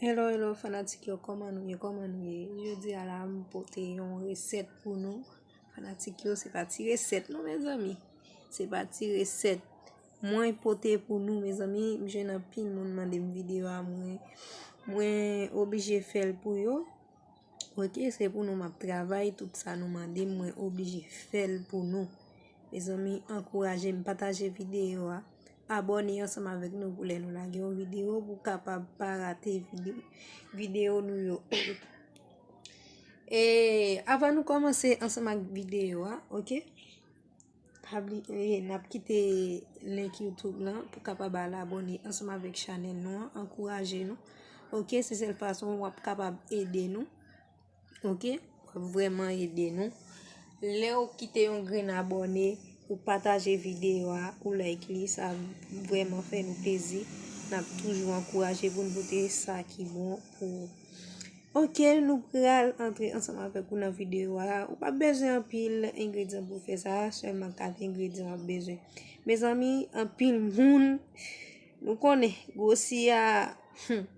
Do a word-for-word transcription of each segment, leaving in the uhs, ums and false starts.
Hello, hello, fanatik yo, kòman nou ye, kòman nou ye? Jodi a la, m pote yon resèt pou nou. Fanatik yo, se pa ti resèt non, mezanmi. Se pa ti resèt mwen pote pou nou, mezanmi. M jwenn anpil moun mande m videyo a, mwen, mwen oblije fè l pou yo. Ok, se pou nou m ap travay, tout sa nou mande m, mwen oblije fè l pou nou. Mezanmi, ankouraje m, pataje videyo a. Abòne ansanm avèk nou pou lè nou lage yon videyo, pou kapab pa rate vide-, videyo nou yo. E avan nou kòmanse ansanm ak videyo a, ok? Pa bliye, n ap kite link YouTube lan pou kapab al abòne ansanm avèk chanèl nou an, ankouraje nou. Ok, se sèl fason w ap kapab ede nou. Ok, w ap vrèman ede nou. Lè w kite yon grenn abòne, ou pataje videyo a, ou like li, sa vrèman fè nou plezi. N ap toujou ankouraje pou n pote sa ki bon pou ou. Ok, nou pral antre ansanm avèk ou nan videyo a. Ou pa bezwen anpil engredyan pou fè sa, sèlman kat engredyan w ap bezwen. Mezanmi, anpil moun, nou konnen, gwosi a, hmm,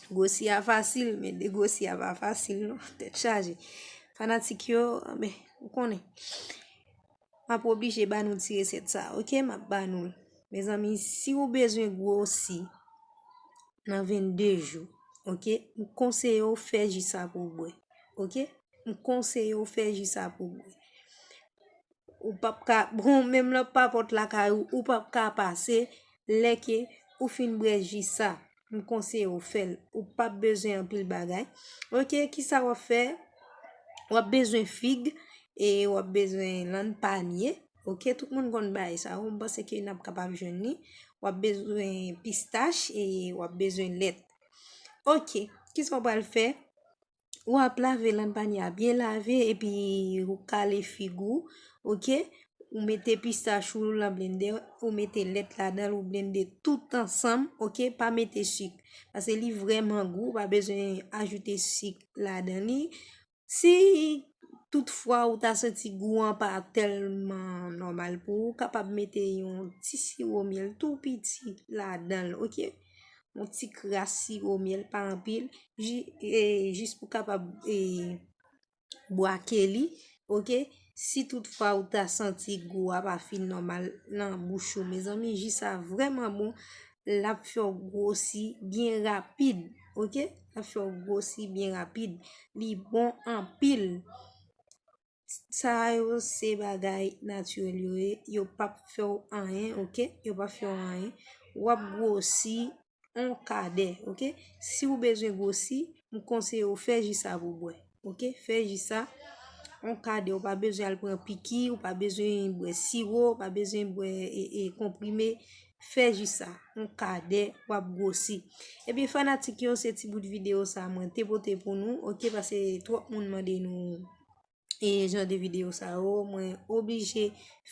gwosi a fasil, men degwosi a pa fasil non, tèt chaje. Fanatik yo, men, ou konnen. M ap oblije ba nou ti resèt sa, ok? M ap ba nou l. Mezanmi, si ou bezwen gwosi nan vennde jou, ok? M konseye w fè ji sa pou w bwè, ok? M konseye w fè ji sa pou w bwè. Ou p ap ka, bon, menm lè w pa pot lakay ou, ou p ap ka pase lè ke ou fin bwè ji sa. M konseye w fè l. Ou p ap bezwen anpil bagay. Ok, kisa w ap fè? W ap bezwen fig e w ap bezwen lann panye. Ok, tout moun konn bagay sa yo. M panse ke n ap kapab jwenn li. W ap bezwen pistach e w ap bezwen lèt. Ok, kisa w pral fè? W ap lave lann panye a byen lave epi ou kale fig ou, ok? Ou mete pistach ou nan blendè, ou mete lèt ladan l, ou blende tout ansanm, ok? Pa mete sik, paske li vrèman gou, ou pa bezwen ajoute sik ladan li. Si toutfwa ou ta santi gou an pa tèlman nòmal pou ou, ou kapab mete yon ti siwo myèl tou piti ladan l, ok? Yon ti kras siwo myèl, pa anpil, ji-, e, jis pou kapab, e, bwake li, ok? Si toutfwa ou ta santi gou a pa fin nòmal nan bouch ou, mezanmi, ji sa vrèman bon, l ap fè w gwosi byen rapid, ok? L ap fè w gwosi byen rapid. Li bon anpil. Sa yo se bagay natirèl yo ye, yo p ap fè w anyen, ok? Yo p ap fè w anyen. W ap gwosi on kadè, ok? Si ou bezwen gwosi, m konseye w fè ji sa pou bwè, ok? Fè ji sa on kadè, ou pa bezwen al pran piki, ou pa bezwen bwè siwo, ou pa bezwen bwè, e, e, konprime. Fè ji sa on kadè, w ap gwosi. Ebyen, fanatik yo, se ti bout videyo sa mwen te pote pou nou, ok? Paske twòp moun mande nou e jan de videyo sa yo, mwen oblije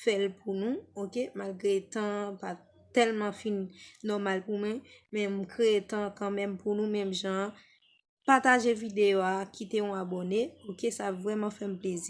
fè l pou nou, ok? Malgre tan pa tèlman fin nòmal pou mwen, men m kreye tan kanmenm pou nou, menm jan an. Pataje videyo a, kite yon abòne, ok? Sa vrèman fè m plezi.